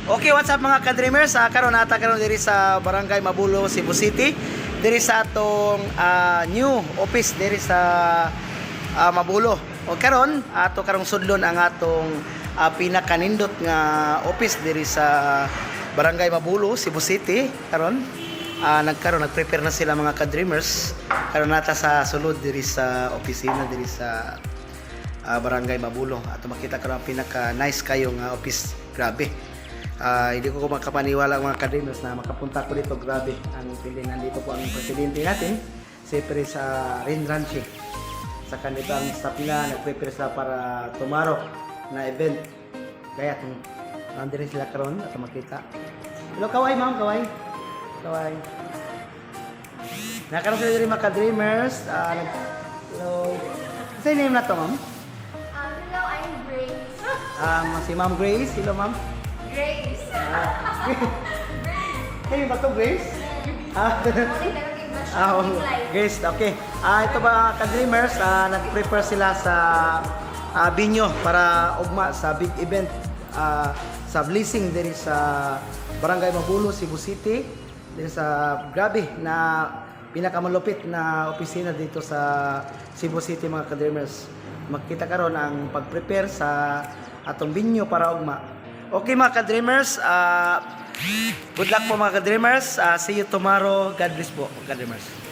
Okay, what's up, mga ka-dreamers? Karon nata karon diri sa Barangay Mabulo, Cebu City. Diri sa atong new office diri sa Mabulo. O karon ato karong sudlon ang atong pinakanindot nga office diri sa Barangay Mabulo, Cebu City. Karon nagkaron nagprepare na sila, mga ka-dreamers. Karon nata sa sulod diri sa opisina diri sa Barangay Mabulo. Ato makita karon ang pinaka nice kayo nga office. Grabe. Hindi ko makapaniwala, mga ka-dreamers, na makapunta ko dito. Grabe ang pili. Nandito po ang presidente natin, si Pre sa Rin Ranchi. Sa kanito ang staff nila, nag-prepare sila para tomorrow na event. Kaya kung nandito sila karon ato makita. Hello, kaway ma'am, kaway. Kaway. Nakaroon sila diri, mga ka-dreamers. Hello. Sa name na to, ma'am? Hello, I'm Grace. Si Ma'am Grace. Hello, ma'am. Grace. Kayo ba to, Grace? Oh, Grace, okay. Ito ba, ka-dreamers, nag-prepare sila sa binyo para ugma sa big event sa blessing diri sa Barangay Mabulo, Cebu City. Diri sa grabe na pinakamalupit na opisina dito sa Cebu City, mga ka-dreamers. Makita karon ang pag-prepare sa atong binyo para ugma. Okay, mga ka-dreamers, good luck po, mga ka-dreamers. See you tomorrow. God bless po, ka-dreamers.